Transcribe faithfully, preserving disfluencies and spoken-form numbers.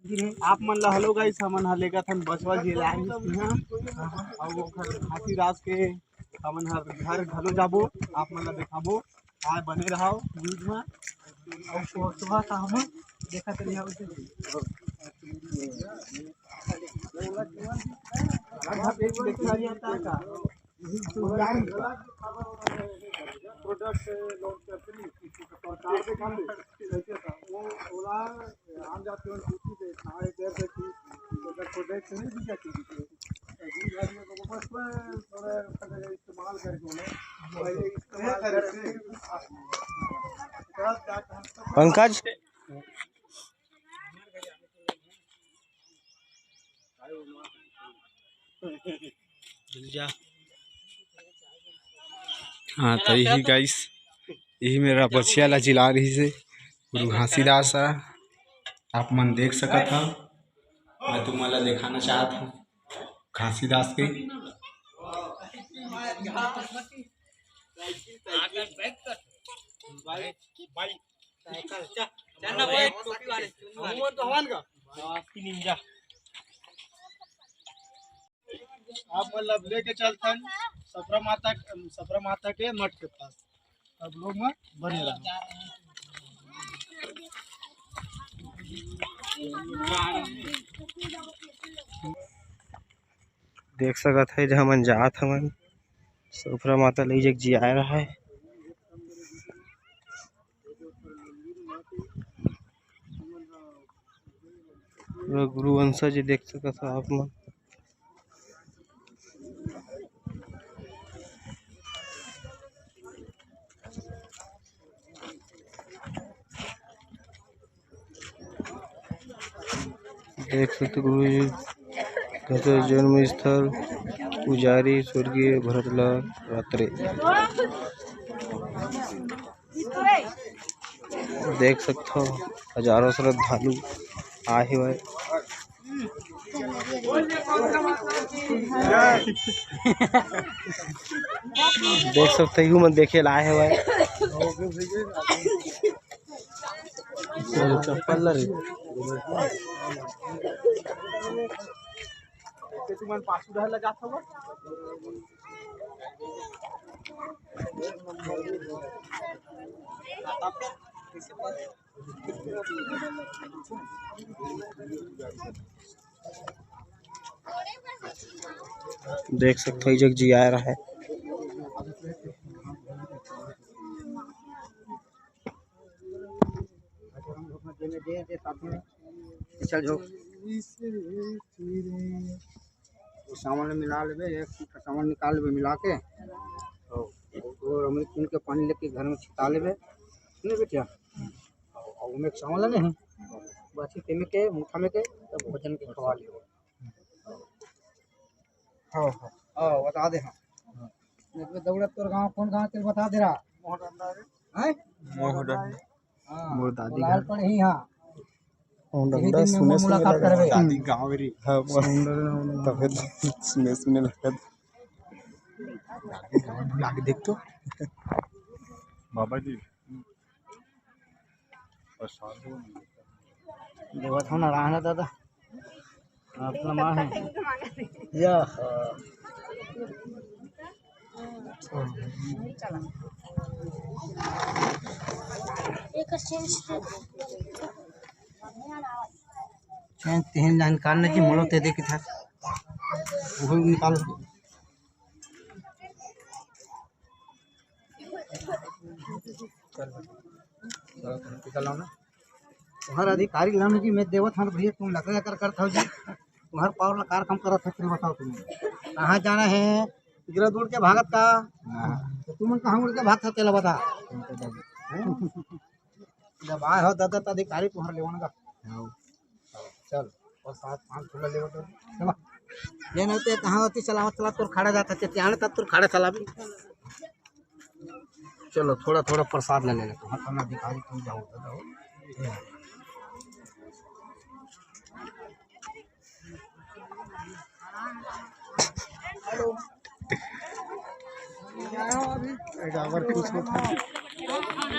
आप मन ला hello guys, हमन ह लेगत हन बचवा जी ला आए हे इहाँ, अउ ओखर घासीदास के हमन ह घर घलो जाबो, आप मन ला देखाबो। आए बने रहो news में। अउ सुबह सुबह का हम देखत रहिए उसे। प्रोडक्ट लॉन्च करते नहीं, सरकार के काम, वो ओला आम जात के ड्यूटी पे था, एक डेढ़ से की, अगर प्रोडक्ट नहीं दिया किसी को, तो दूध भाई को बस में थोड़ा इस्तेमाल करके उन्हें, पहले इस्तेमाल करके, पंकज। हाँ, तो यही गाइस, यही मेरा बछिया ला जिला रही से गुरु घासीदास ह। आप मन देख सकत हव, मैं तुमन ला दिखाना चाहत हूँ घासीदास के। साइकिल, चल, चल ना भाई, टोपी वाले, चुन्नी वाले। वो तो हवन का। हाँ, निंजा। आप मतलब लेके चलथन सफरा माता, सफरा माता के मठ के पास। अब लोग में बने रहो। देख सकत है, जहाँ मन जात हवन, सफरा माता ले जग जियाए रहा है। पूरा गुरु वंशज देख सकत हो आप मन। देख सकते गुरु जी, जन्म स्थल पुजारी स्वर्गीय भरतलाल रात्रे। देख सकथव, हजारों श्रद्धालु आए हवय। देख सकथव, इहू मन देखे ला आए हवय। चप्पल ला रे। तुमन पाछू डहर लगा थव। देख सकथव, ए जग जियाए रहा है। चल झोंक। वो सामान मिला लेबे, एक फीट का सामान निकाल लेबे, मिला के। और, और अमृत चुन के पानी लेके घर में छिटा लेबे, सुने बेटिया? और, और ओमे एक सामान लेने हैं, बस तेमे के मुठा में के, तब भोजन के खवा लियो। हाँ, हाँ। हाँ, बता दे, हाँ। हाँ। एक बेर दौड़त तोर गाँव, कौन गाँव तेल बता दे रहा? मोहडंडा रे। हैं? मोहडंडा। हाँ, मोर दादी वो लाल घर। पड़े ही, हाँ। मोहडंडा यही दिन में सुने, सुने मुलाकात लगा। करबे। दादी गाँव रे। हाँ, वो मोहडंडा। तबे सुने, सुने लगा। दादी गाँव बुला के देख तो। बाबा जी। प्रसाद वो नहीं देता। देवत हो नारायण दादा। अपना माँ है। या, हाँ। एक चेंज। चेंज तिहिन जान कान नहीं, मोलो ते दे के था। वो निकाल। चल, चल, निकल आओ ना। तुम्हारा अधिकारी लानो जी, मैं देवत हन भैया, तुम लकड़ा कर करत हो जी। तुम्हार पावर ला कार काम करत है, फिर बताओ तुम्हें। कहाँ जाना है? इधर दौड़ के भागत का? हाँ। तो तुमन कहाँ उड़ के भागत हो, तेला बता। हैं? जब आए हो दादा, तो अधिकारी तुम्हारा लेवन का। हाँ। चल, प्रसाद पान थोड़ा ले बता। चला। ले ना ते कहाँ होती चलावत चलावत तोर खड़ा जाता, ते आने तक तोर खड़ा चला भी। चलो, थोड़ा थोड़ा प्रसाद ले लेना। तुम्हारा अपना अधिकारी तुम जाओ, जाओ। हेलो। एक बार खुश होता है।